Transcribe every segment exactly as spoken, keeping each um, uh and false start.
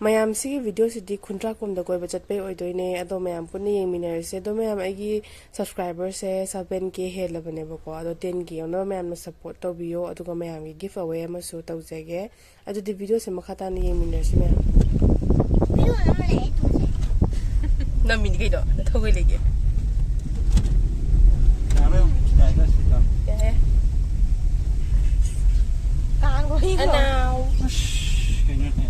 ꯃꯌꯥꯝ, ꯁꯤꯒꯤ ꯚꯤꯗꯤꯑꯣꯁꯤꯗꯤ ꯈꯨꯟꯗ꯭ꯔꯥꯛꯄꯝꯗ ꯀꯣꯏꯕ ꯆꯠꯄꯩ ꯑꯣꯏꯗꯣꯏꯅꯦ꯫ ꯑꯗꯣ ꯃꯌꯥꯝ ꯄꯨꯟꯅ ꯌꯦꯡꯃꯤꯟꯅꯔꯁꯦ꯫ ꯑꯗꯣ ꯃꯌꯥꯝ, ꯑꯩꯒꯤ ꯁꯕꯁꯀ꯭ꯔꯥꯏꯕꯔꯁꯦ seven K ꯍꯦꯜꯂꯕꯅꯦꯕꯀꯣ꯫ ꯑꯗꯣ ten K ꯌꯧꯅꯕ ꯃꯌꯥꯝꯅ ꯁꯞꯄꯣꯔꯠ ꯇꯧꯕꯤꯌꯣ꯫ ꯑꯗꯨꯒ ꯃꯌꯥꯝꯒꯤ ꯒꯤꯐ ꯑꯋꯦ ꯑꯃꯁꯨ ꯇꯧꯖꯒꯦ꯫ ꯑꯗꯨꯗꯤ ꯚꯤꯗꯤꯑꯣꯁꯦ ꯃꯈꯥ ꯇꯥꯅ ꯌꯦꯡꯃꯤꯟꯅꯔꯁꯤ ꯃꯌꯥꯝ꯫ ꯅꯝꯃꯤꯅꯤ ꯀꯩꯅꯣ, ꯅꯊꯧ ꯀꯩ ꯂꯩꯒꯦ? ꯌꯥꯔꯦ, ꯌꯥꯔꯦ, ꯁꯤꯗ꯫ ꯌꯥꯔꯦ꯫ ꯀꯥꯡ ꯍꯣꯏ ꯑꯅꯥꯎ꯫ ꯑꯁ, ꯀꯩꯅꯣꯅꯦ꯫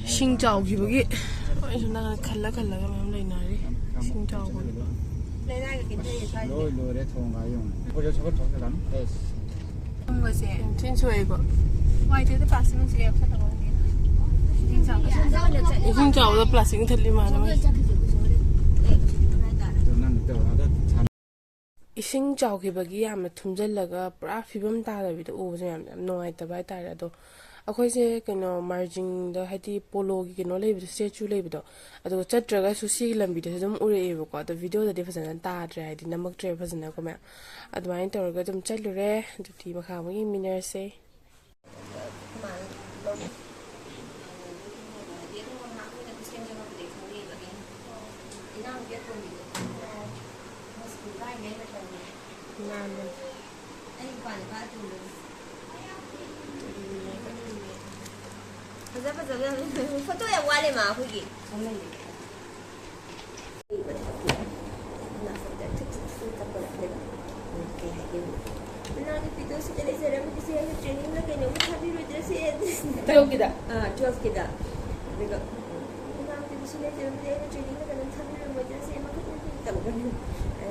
ꯏꯁꯤꯡ ꯆꯥꯎꯈꯤꯕꯒꯤ ꯃꯣꯏꯁꯨ ꯅꯪꯅ ꯈꯜꯂ ꯈꯜꯂꯒ ꯃꯌꯥꯝ ꯂꯩꯅꯔꯤ꯫ ꯏꯁꯤꯡ ꯆꯥꯎꯕꯒꯤ꯫ ꯂꯣꯏ ꯂꯣꯏꯔꯦ, ꯊꯣꯡꯒ ꯌꯦꯡꯉꯨ꯫ ꯑꯩꯈꯣꯏꯁꯨ ꯁꯒꯠ ꯊꯣꯛꯇ ꯂꯥꯛꯅꯤ꯫ ꯑꯦꯁ꯫ ꯊꯨꯝꯕꯁꯦ ꯌꯥꯝ ꯊꯤꯅ ꯁꯣꯛꯑꯦꯀꯣ꯫ ꯅꯨꯡꯉꯥꯏꯇꯦꯗ, ꯄ꯭ꯂꯥꯁꯇꯤꯛ ꯅꯨꯡꯁꯤꯠ ꯌꯥꯝ ꯆꯠꯇꯕ ꯑꯣꯏꯔꯗꯤ꯫ ꯏꯁꯤꯡ ꯆꯥꯎꯕꯗ ꯄ꯭ꯂꯥꯁꯇꯤꯛ ꯃꯨꯊꯠꯂꯤ ꯃꯥꯜꯂꯦ ꯃꯣꯏ꯫ ꯑꯗꯣ ꯅꯪ ꯇꯧꯔꯒ ꯏꯁꯤꯡ ꯆꯥꯎꯈꯤꯕꯒꯤ ꯌꯥꯝꯅ ꯊꯨꯝꯖꯤꯜꯂꯒ ꯄꯨꯔꯥ ꯐꯤꯕꯝ ꯇꯥꯗꯕꯤꯗ ꯎꯕꯁꯦ ꯌꯥꯝ, ꯌꯥꯝ ꯅꯨꯡꯉꯥꯏꯇꯕ ꯍꯥꯏꯇꯥꯔꯦ꯫ ꯑꯗꯣ ꯑꯩꯈꯣꯏꯁꯦ ꯀꯩꯅꯣ ꯃꯥꯔꯖꯤꯡꯗ, ꯍꯥꯏꯗꯤ ꯄꯣꯂꯣꯒꯤ ꯀꯩꯅꯣ ꯂꯩꯕꯗꯣ, ꯁ꯭ꯇꯦꯆꯨ ꯂꯩꯕꯗꯣ, ꯑꯗꯨꯒ ꯆꯠꯇ꯭ꯔꯒꯁꯨ ꯁꯤꯒꯤ ꯂꯝꯕꯤꯗꯁꯨ ꯑꯗꯨꯝ ꯎꯔꯛꯑꯦꯕꯀꯣ꯫ ꯑꯗꯣ ꯚꯤꯗꯤꯑꯣꯗꯗꯤ ꯐꯖꯅ ꯇꯥꯗ꯭ꯔꯦ, ꯍꯥꯏꯗꯤ ꯅꯝꯃꯛꯇ꯭ꯔꯦꯕ ꯐꯖꯅꯀꯣ ꯃꯌꯥꯝ꯫ ꯑꯗꯨꯃꯥꯏꯅ ꯇꯧꯔꯒ ꯑꯗꯨꯝ ꯆꯠꯂꯨꯔꯦ꯫ ꯑꯗꯨꯗꯤ ꯃꯈꯥ ꯑꯃꯨꯛ ꯌꯦꯡꯃꯤꯟꯅꯔꯁꯦ꯫ ꯏꯅꯥꯎꯅꯨꯄꯤ ꯑꯇꯣꯝꯕꯤꯗꯣ ꯁ꯭ꯀꯨꯜ ꯀꯥꯏꯉꯩ ꯃꯇꯝꯗ ꯃꯥꯅꯦ꯫ ꯑꯩ ꯏꯄꯥ ꯅꯨꯄꯥ ꯑꯇꯣꯝꯕꯗꯣ꯫ ꯐꯖ ꯐꯖꯕ ꯌꯥꯝ ꯂꯩ꯫ ꯐꯣꯇꯣ ꯌꯥꯝ ꯋꯥꯠꯂꯦ ꯃꯥ ꯑꯩꯈꯣꯏꯒꯤ꯫ ꯀꯩ ꯍꯥꯏꯒꯦ? ꯏꯅꯥꯎꯅꯨꯄꯤꯗꯣ ꯁꯤꯗ ꯂꯩꯖꯔꯝꯃꯗꯤ ꯁꯤ ꯑꯩꯅ trainingꯂ ꯀꯩꯅꯣꯝꯃ ꯊꯥꯕꯤꯔꯣꯏꯗ꯭ꯔꯥ ꯁꯤ? Twelveꯀꯤꯗ? ꯑꯥ, twelveꯀꯤꯗ꯫ ꯑꯗꯨꯒ ꯏꯅꯥꯎꯅꯨꯄꯤꯗꯣ ꯁꯤ ꯂꯩꯖꯔꯝꯃꯗꯤ ꯑꯩꯅ trainingꯂ ꯀꯩꯅꯣꯝ ꯊꯥꯕꯤꯔꯝꯃꯣꯏꯗ꯭ꯔꯥ ꯁꯤ ꯃꯈꯜ ꯃꯈꯜ ꯇꯧꯒꯅꯤ꯫ ꯑ,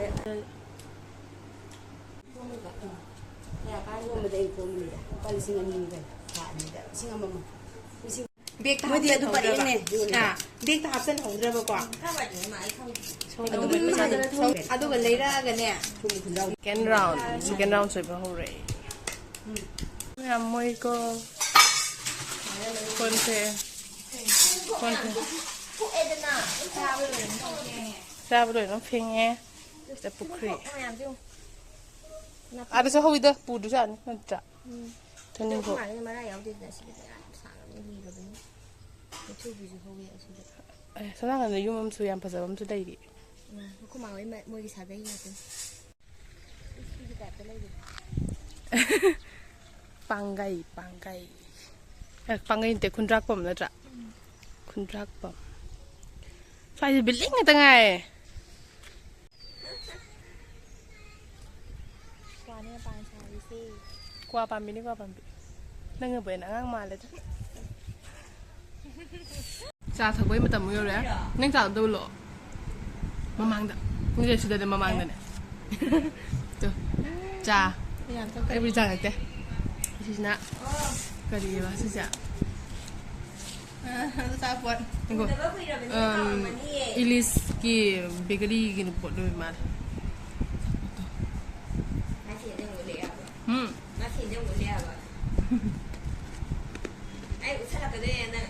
ꯀꯌꯥ ꯀꯥꯏꯅꯣ? ꯅꯣꯡꯃꯗ ꯑꯩ ꯀꯣꯟꯕꯅꯤꯗ ꯂꯨꯄꯥ ꯂꯤꯁꯤꯡ ꯑꯅꯤꯅꯤ ꯀꯩꯅꯣ, ꯊꯥ ꯑꯅꯤꯗ ꯂꯤꯁꯤꯡ ꯑꯃꯃꯝ꯫ ꯂꯤꯁꯤꯡ ꯕꯦꯒꯇ ꯃꯣꯏꯗꯤ ꯑꯗꯨ ꯍꯥꯞꯆꯟꯍꯧꯗ꯭ꯔꯕ꯫ ꯄꯔꯦꯡꯅꯦ, ꯌꯣꯜꯂꯤꯗꯣ꯫ ꯑꯥ, ꯕꯦꯒꯇ ꯍꯥꯞꯆꯟꯍꯧꯗ꯭ꯔꯕꯀꯣ꯫ ꯀꯥꯏꯋꯥꯏꯗꯅꯣ ꯃꯥ ꯑꯩ ꯈꯪꯗꯦ꯫ ꯁꯣꯝꯗ ꯑꯗꯨꯝ ꯃꯣꯏ ꯄꯩꯁꯥꯗꯣ ꯍꯥꯏꯗꯅ ꯊꯝ-, ꯑꯗꯨꯒ ꯂꯩꯔꯛꯑꯒꯅꯦ꯫ Second round, second round ꯁꯣꯏꯕ ꯍꯧꯔꯛꯑꯦ꯫ ꯌꯥꯝ ꯃꯣꯏꯀꯣ꯫ ꯀꯣꯟꯁꯦ꯫ ꯀꯣꯟꯁꯦ꯫ ꯊꯣꯛꯑꯦꯗꯅ꯫ ꯆꯥꯕ ꯂꯣꯏꯔꯦ꯫ ꯆꯥꯕ ꯂꯣꯏꯅ ꯐꯦꯡꯉꯦ꯫ ꯁꯤꯗ ꯄꯨꯈ꯭ꯔꯤ꯫ ꯃꯌꯥꯝꯁꯦ ꯌꯦꯡꯉꯨ꯫ ꯅꯥꯄꯤ꯫ ꯑꯥꯗꯁꯨ ꯍꯧꯋꯤꯗ, ꯄꯨꯗ꯭ꯔꯁꯨ ꯌꯥꯅꯤ ꯅꯠꯇ꯭ꯔꯥ? ꯎꯝ꯫ ꯊꯣꯏꯅꯤꯡꯈꯣꯛ꯫ ꯑꯩꯈꯣꯏ ꯃꯥꯒꯤꯗꯤ ꯃꯔꯥ ꯌꯥꯎꯗꯦꯗꯅ ꯁꯤꯗꯤ ꯃꯌꯥꯝ ꯁꯥꯡꯅ ꯂꯤꯔꯕꯅꯤ꯫ ꯃꯨꯛꯊ꯭ꯔꯨꯕꯤꯁꯨ ꯍꯧꯋꯦ ꯑꯁꯤꯗ꯫ ꯑꯦ, ꯁꯣꯝ ꯅꯥꯀꯟꯗ ꯌꯨꯝ ꯑꯃꯁꯨ ꯌꯥꯝ ꯐꯖꯕ ꯑꯃꯁꯨ ꯂꯩꯔꯤ꯫ ꯎꯝ, ꯑꯩꯈꯣꯏ ꯃꯥ ꯍꯣꯏ ꯃ-, ꯃꯣꯏꯒꯤ ꯁꯥꯒꯩ ꯉꯥꯛꯇꯅꯤ꯫ ꯁꯤꯒꯤ ꯇꯥꯏꯞꯇ ꯂꯩꯕꯅꯤ꯫ ꯄꯥꯡꯒꯩ, ꯄꯥꯡꯒꯩ꯫ ꯑꯦ, ꯄꯥꯡꯒꯩ ꯅꯠꯇꯦ, ꯈꯨꯟꯗ꯭ꯔꯥꯛꯄꯝ ꯅꯠꯇ꯭ꯔꯥ? ꯎꯝ꯫ ꯈꯨꯟꯗ꯭ꯔꯥꯛꯄꯝ꯫ ꯁ꯭ꯋꯥꯏꯁꯦ building ꯉꯥꯛꯇ ꯉꯥꯏꯔꯦ꯫ ꯀ꯭ꯋꯥꯅꯦ ꯃꯄꯥꯟ ꯁꯥꯔꯤꯁꯦ꯫ ꯀ꯭ꯋꯥ ꯄꯥꯝꯕꯤꯅꯤ, ꯀ꯭ꯋꯥ ꯄꯥꯝꯕꯤ꯫ ꯅꯪꯅꯕꯨ ꯍꯦꯟꯅ ꯑꯉꯥꯡ ꯃꯥꯜꯂꯦꯗ꯫ ꯆꯥ ꯊꯛꯄꯩ ꯃꯇꯝ ꯑꯃꯨꯛ ꯌꯧꯔꯛꯑꯦ꯫ ꯅꯪ ꯆꯥ ꯑꯝꯇ ꯎꯠꯂꯣ꯫ ꯃꯃꯥꯡꯗ꯫ ꯅꯠꯇꯦ, ꯁꯤꯗꯅꯦ, ꯃꯃꯥꯡꯗꯅꯦ꯫ ꯇꯨ꯫ ꯆꯥ꯫ ꯌꯥꯝ ꯊꯛꯀꯅꯨ꯫ ꯑꯩꯕꯨꯗꯤ ꯆꯥ ꯊꯛꯇꯦ꯫ ꯑꯁꯤꯁꯤꯅ ꯀꯔꯤꯑꯕ ꯁꯤꯁꯦ? ꯑ, ꯑꯆꯥꯄꯣꯠ꯫ ꯉꯥꯏꯈꯣ꯫ ꯎꯅꯕ ꯀꯨꯏꯔꯕꯅꯤꯅ ꯑꯝ, ꯀꯥꯎꯔꯝꯃꯅꯤꯌꯦ꯫ ꯏꯂꯤꯁꯀꯤ ꯕꯦꯀꯔꯤꯒꯤ ꯄꯣꯠ ꯑꯣꯏꯕ ꯃꯥꯜꯂꯦ꯫ ꯃꯥ ꯁꯦꯟꯖꯦꯡ ꯎꯠꯂꯦ ꯍꯥꯏꯕ꯫ ꯎꯝ꯫ ꯃꯥ ꯁꯦꯟꯖꯦꯡ ꯎꯠꯂꯦ ꯍꯥꯏꯕ꯫ ꯑꯩ ꯎꯠꯁꯜꯂꯛꯀꯗꯣꯏꯅꯦ ꯅꯪ꯫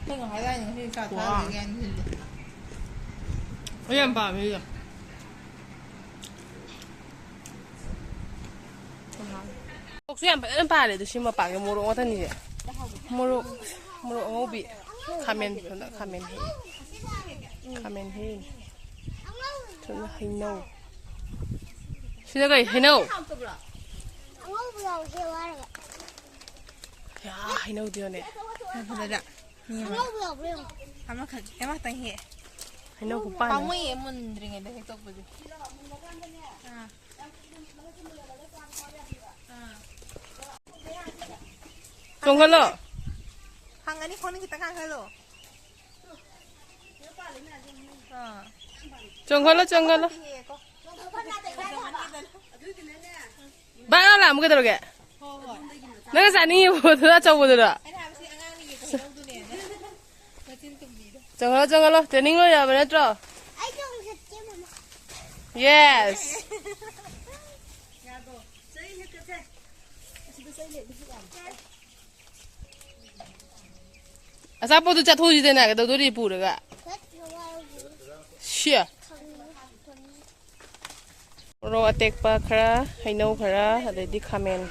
ꯑꯩ ꯉꯁꯥꯏ ꯂꯥꯛꯏꯅꯦ, ꯉꯁꯤ ꯆꯥ ꯋꯥ꯫ ꯆꯥꯗ꯭ꯔꯤꯒꯦ ꯍꯥꯏꯅ ꯈꯜꯂꯦ꯫ ꯑꯩ ꯌꯥꯝ ꯄꯥꯝꯃꯦ ꯁꯤꯗꯣ꯫ ꯃꯣꯔꯣꯛꯁꯨ ꯌꯥꯝ ꯐꯖꯅ ꯄꯥꯜꯂꯦ ꯑꯗꯨ ꯁꯤ ꯃꯄꯥꯟꯒꯤ ꯃꯣꯔꯣꯛ ꯉꯥꯛꯇꯅꯤꯁꯦ꯫ ꯃꯣꯔꯣꯛ, ꯃꯣꯔꯣꯛ ꯑꯉꯧꯕꯤ꯫ ꯈꯥꯃꯦꯟ, ꯁꯣꯝꯗ ꯈꯥꯃꯦꯟ ꯍꯦꯛꯏ꯫ ꯈꯥꯃꯦꯟ ꯍꯦꯛꯏꯅꯦ꯫ ꯁꯣꯝꯗ ꯍꯩꯅꯧ꯫ ꯁꯤꯅ ꯀꯩ? ꯍꯩꯅꯧ? ꯑꯉꯧꯕ ꯌꯥꯎꯗꯦ ꯋꯥꯔꯒ꯫ ꯌꯥ, ꯍꯩꯅꯧꯗꯤ ꯌꯦꯡꯉꯨꯅꯦ꯫ ꯌꯥꯝ ꯐꯖꯗ꯭ꯔꯥ? ꯃꯤ ꯑꯃ꯫ ꯑꯉꯧꯕ ꯌꯥꯎꯕ꯭ꯔꯥ ꯌꯦꯡꯉꯣ꯫ ꯑꯃꯈꯛ, ꯑꯃꯈꯛꯇꯪ ꯍꯦꯛꯑꯦ꯫ ꯍꯩꯅꯧ ꯈꯨꯄꯥꯟ ꯑꯃ꯫ ꯄꯥꯝꯃꯨꯏꯌꯦ, ꯃꯨꯟꯗ꯭ꯔꯤꯉꯩꯗ ꯍꯦꯛꯇꯣꯛꯄꯁꯦ꯫ ꯑꯥ꯫ ꯑꯥ꯫ ꯆꯣꯡꯈꯠꯂꯣ꯫ ꯐꯪꯒꯅꯤ, ꯈꯣꯡꯅ ꯈꯤꯇꯪ ꯀꯥꯈꯠꯂꯣ꯫ ꯑꯥ꯫ ꯆꯣꯡꯈꯠꯂꯣ, ꯆꯣꯡꯈꯠꯂꯣ꯫ ꯍꯦꯛꯑꯦꯀꯣ꯫ ꯕꯥꯛ ꯂꯥꯎ ꯂꯥꯛꯑꯝꯃꯨ ꯀꯩꯗꯧꯔꯒꯦ? ꯍꯣꯏ, ꯍꯣꯏ꯫ ꯅꯪꯅ ꯆꯥꯅꯤꯡꯉꯤꯕ ꯄꯣꯠꯇꯨꯗ ꯑꯆꯧꯕꯗꯨꯔꯣ? ꯑꯩꯅ ꯍꯥꯏꯕꯁꯤ ꯑꯉꯥꯡꯅ ꯌꯦꯡꯒꯗꯧꯗꯨꯅꯦꯅ꯫ ꯃꯆꯤꯟ ꯇꯨꯝꯕꯤꯗꯣ꯫ ꯆꯣꯡꯍꯜꯂꯣ, ꯆꯣꯡꯍꯜꯂꯣ꯫ Training ꯂꯣꯏꯔꯕ ꯅꯠꯇ꯭ꯔꯣ? ꯑꯩ ꯆꯣꯡ ꯆꯠꯀꯦ, ꯃꯃꯥ꯫ Yes꯫ ꯌꯥꯗ꯭ꯔꯣ? ꯆꯩ ꯍꯦꯛꯇ ꯆꯩ꯫ ꯑꯁꯤꯗ ꯆꯩ ꯂꯩ, ꯑꯗꯨꯁꯨ ꯌꯥꯝ ꯆꯩ꯫ ꯑꯆꯥꯄꯣꯠꯇꯨ ꯆꯥꯊꯣꯛꯑꯁꯤꯗꯅ, ꯀꯩꯗꯧꯗꯣꯔꯤ ꯄꯨꯔꯒ? ꯁꯤ꯫ ꯃꯣꯔꯣꯛ ꯑꯇꯦꯛꯄ ꯈꯔ, ꯍꯩꯅꯧ ꯈꯔ, ꯑꯗꯩꯗꯤ ꯈꯥꯃꯦꯟ꯫